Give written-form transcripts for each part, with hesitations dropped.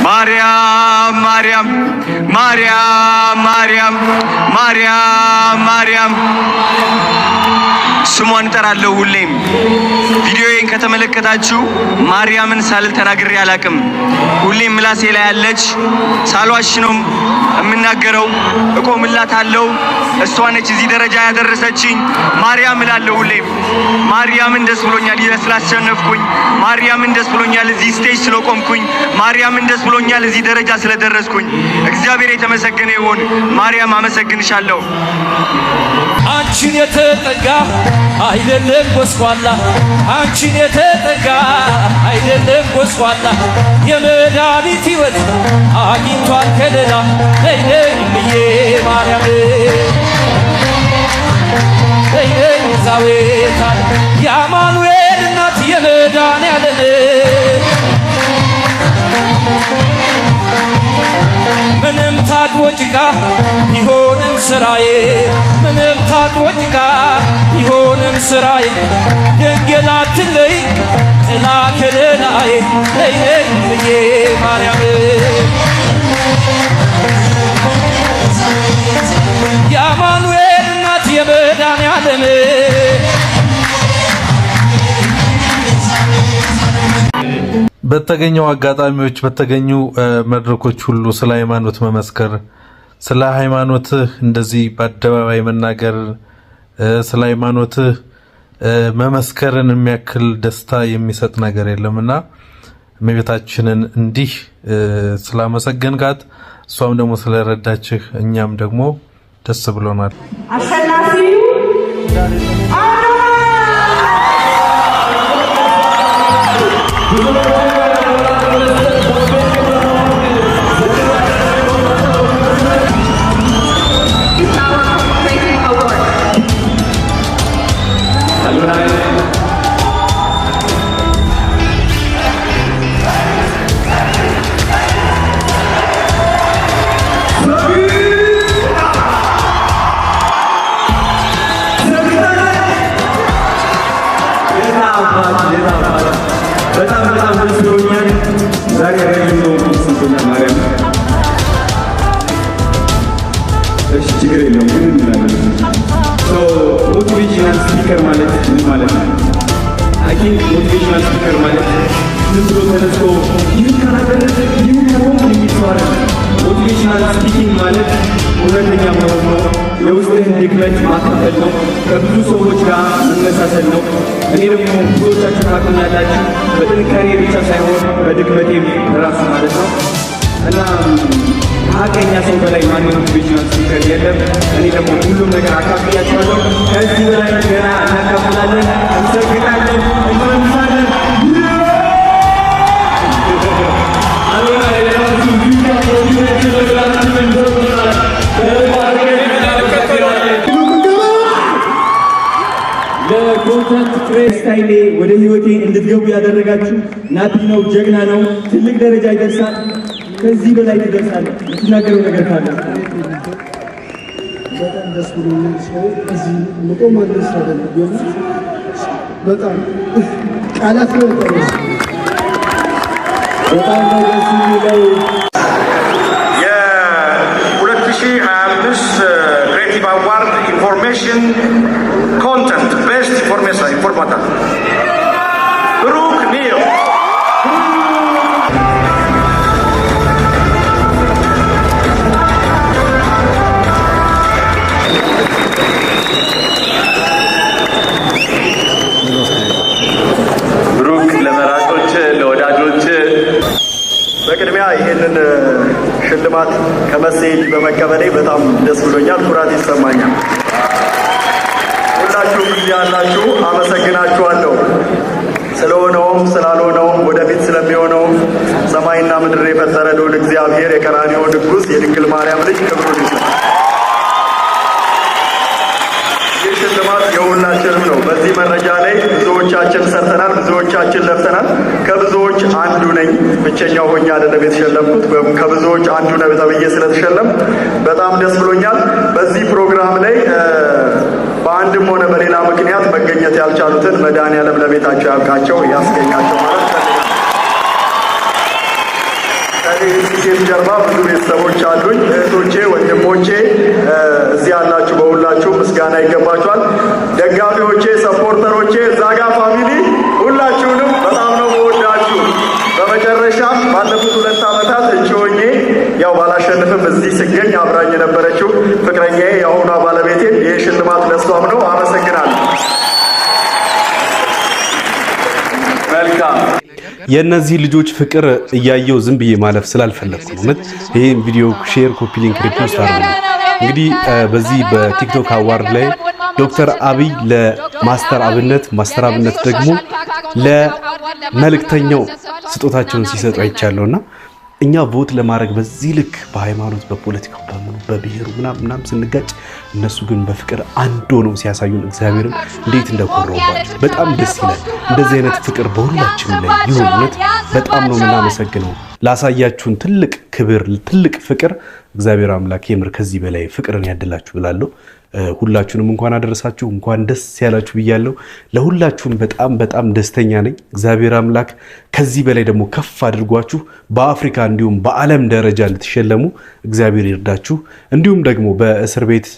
ማርያም ማርያም ማርያም ማርያም ማርያም ማርያም ስሟን እጠራለሁ ሁሌም። ቪዲዮዬን ከተመለከታችሁ ማርያምን ሳልል ተናግሬ አላቅም። ሁሌም ምላሴ ላይ ያለች፣ ሳልዋሽ ነው የምናገረው። እቆምላታለሁ። እሷ ነች እዚህ ደረጃ ያደረሰችኝ። ማርያም እላለሁ ሁሌም። ማርያምን ደስ ብሎኛል ስላሸነፍኩኝ። ማርያምን ደስ ብሎኛል እዚህ stage ስለቆምኩኝ። ማርያምን ደስ ብሎኛል እዚህ ደረጃ ስለደረስኩኝ። እግዚአብሔር የተመሰገነ ይሁን። ማርያም አመሰግንሻለሁ። አንቺን የተጠጋ አይደለም ጎስቋላ፣ አንቺን የተጠጋ አይደለም ጎስቋላ፣ የመድኃኒት ሕይወት አግኝቷል ከለላ። ነይ ነይ እምዬ ማርያም፣ ነይ ነይ ቤዛዊተ ዓለም፣ የአማኑኤል እናት፣ የመድኃኔዓለም። ምንም ታጥቦ ጭቃ ቢሆንም ስራዬ፣ ምንም ታጥቦ ጭቃ ቢሆንም ስራዬ፣ ድንግል አትለይ ጥላ ከለላዬ። ነይ ነይ እምዬ ማርያም፣ የአማኑኤል እናት፣ የመድኃኔዓለም። በተገኘው አጋጣሚዎች፣ በተገኙ መድረኮች ሁሉ ስለ ሃይማኖት መመስከር፣ ስለ ሃይማኖትህ እንደዚህ በአደባባይ መናገር፣ ስለ ሃይማኖትህ መመስከርን የሚያክል ደስታ የሚሰጥ ነገር የለምና እመቤታችንን እንዲህ ስላመሰገንካት እሷም ደግሞ ስለረዳችህ እኛም ደግሞ ደስ ብሎናል። አሸናፊው Creative Award. በጣም በጣም ደስ ብሎኛል። ዛሬ ረጅም ነው ተሰምቶኛል። ማርያም እሺ፣ ችግር የለውም ግን እንላለን። So motivational speaker ማለት ምን ማለት ነው? I think motivational speaker ማለት ዝም ብሎ ተነስቶ ይህን ካላደረግ ይህን ካልሆንክ የሚል ሰው አይደለም። Motivational speaking ማለት እውነተኛ መሆን ነው። የውስጥህን ድክመት ማካፈል ነው። ከብዙ ሰዎች ጋር መመሳሰል ነው። እኔ ደግሞ ብዙዎቻችሁ ታውቁኛላችሁ በጥንካሬ ብቻ ሳይሆን በድክመቴም ራሱ ማለት ነው። እና ከሀቀኛ ሰው በላይ ማንም motivational speaker የለም። እኔ ደግሞ ሁሉም ነገር አካፍያችኋለሁ። ከዚህ በላይ ገና እናካፍላለን፣ እንሰግጣለን፣ እንመልሳለን። አዶናይ የራሱ ቪዲዮ motivation ለሁላችንም። ለ content create style ኤ ወደ ህይወቴ እንድትገቡ ያደረጋችሁ ናቲ ነው። ጀግና ነው። ትልቅ ደረጃ ይደርሳል። ከዚህ በላይ ትደርሳለህ። የምትናገረው ነገር ካለ። በጣም ደስ ብሎኛል። ሰው እዚህ መቆም አዲስ አይደለም። የእውነት በጣም ቃላት ነው በጣም ነው ደስ የሚለው። የ2025 Creative Award information content best information informata ብሩክ ኒዮ። ብሩክ፣ ለመራጮች፣ ለወዳጆች በቅድሚያ ይህንን ሽልማት ከመሴ እጅ በመቀበሌ በጣም ደስ ብሎኛል፣ ኩራት ይሰማኛል። ሁላችሁም እዚህ ያላችሁ አመሰግናችኋለሁ። ስለሆነውም ስላልሆነውም ወደፊት ስለሚሆነውም ሰማይና ምድር የፈጠረ ልዑል እግዚአብሔር፣ የቀራንዮ ንጉሥ፣ የድንግል ማርያም ልጅ ክብሩን ይውሰድ። ይህ ሽልማት የሁላችንም ነው። በዚህ መረጃ ላይ ብዙዎቻችን ሰርተናል፣ ብዙዎቻችን ለፍተናል። ከብዙዎች አንዱ ነኝ። ብቸኛው ሆኜ አይደለም የተሸለምኩት። ከብዙዎች አንዱ ነህ ተብዬ ስለተሸለም በጣም ደስ ብሎኛል። በዚህ ፕሮግራም ላይ በአንድም ሆነ በሌላ ምክንያት መገኘት ያልቻሉትን መድኃኔዓለም ለቤታቸው ያብቃቸው፣ ያስገኛቸው ማለት እፈልጋለሁ። ከኔ ስኬት ጀርባ ብዙ ቤተሰቦች አሉኝ። እህቶቼ፣ ወንድሞቼ እዚህ ያላችሁ በሁላችሁ ምስጋና ይገባችኋል። ደጋፊዎቼ፣ supporter ኦቼ፣ እዛ ጋ family ሁላችሁንም በጣም ነው የምወዳችሁ። በመጨረሻም ባለፉት 2 ዓመታት እጩ ሆኜ ያው ባላሸንፍም እዚህ ስገኝ አብራኝ የነበረችው ፍቅረኛዬ የአሁኗ ባለቤቴን ይህ ሽልማት ለሷም ነው። አመሰግናለሁ። መልካም። የእነዚህ ልጆች ፍቅር እያየው ዝም ብዬ ማለፍ ስላልፈለግኩ ነው። እውነት ይህን ቪዲዮ share፣ copy link፣ repost አድርጉ። እንግዲህ በዚህ በ TikTok award ላይ ዶክተር አብይ ለማስተር አብነት፣ ማስተር አብነት ደግሞ ለመልእክተኛው ስጦታቸውን ሲሰጡ አይቻለሁና እኛ vote ለማድረግ በዚህ ልክ በሃይማኖት፣ በፖለቲካው፣ በምኑ፣ በብሔሩ ምናምን ምናምን ስንጋጭ እነሱ ግን በፍቅር አንድ ሆነው ሲያሳዩን እግዚአብሔርን እንዴት እንደኮራሁባቸው በጣም ደስ ይላል። እንደዚህ አይነት ፍቅር በሁላችንም ላይ ይሁን። እውነት በጣም ነው የምናመሰግነው ላሳያችሁን ትልቅ ክብር፣ ትልቅ ፍቅር። እግዚአብሔር አምላክ የምር ከዚህ በላይ ፍቅርን ያድላችሁ ብላለሁ። ሁላችሁንም እንኳን አደረሳችሁ፣ እንኳን ደስ ያላችሁ ብያለሁ። ለሁላችሁም በጣም በጣም ደስተኛ ነኝ። እግዚአብሔር አምላክ ከዚህ በላይ ደግሞ ከፍ አድርጓችሁ በአፍሪካ እንዲሁም በዓለም ደረጃ ልትሸለሙ እግዚአብሔር ይርዳችሁ። እንዲሁም ደግሞ በእስር ቤት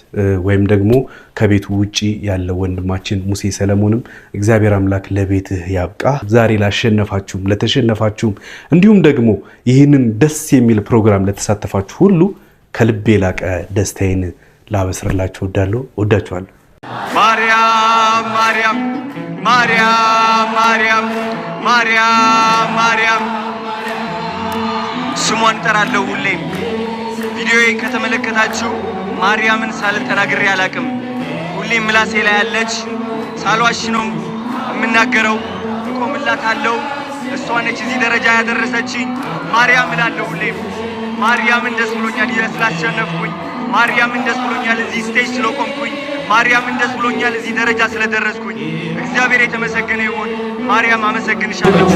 ወይም ደግሞ ከቤቱ ውጪ ያለው ወንድማችን ሙሴ ሰለሞንም እግዚአብሔር አምላክ ለቤትህ ያብቃ። ዛሬ ላሸነፋችሁም ለተሸነፋችሁም እንዲሁም ደግሞ ይህንን ደስ የሚል ፕሮግራም ለተሳተፋችሁ ሁሉ ከልቤ የላቀ ደስታዬን ላበስርላችሁ እወዳለሁ። ወዳችኋለሁ። ማርያም ማርያም ማርያም ማርያም ማርያም ማርያም ስሟን እጠራለሁ ሁሌም። ቪዲዮዬን ከተመለከታችሁ ማርያምን ሳልል ተናግሬ አላቅም። ሁሌም ምላሴ ላይ ያለች፣ ሳልዋሽ ነው የምናገረው። እቆምላታለሁ። እሷ ነች እዚህ ደረጃ ያደረሰችኝ። ማርያም እላለሁ ሁሌም። ማርያምን ደስ ብሎኛል ስላሸነፍኩኝ። ማርያምን ደስ ብሎኛል እዚህ stage ስለቆምኩኝ። ማርያምን ደስ ብሎኛል እዚህ ደረጃ ስለደረስኩኝ። እግዚአብሔር የተመሰገነ ይሁን። ማርያም አመሰግንሻለሁ።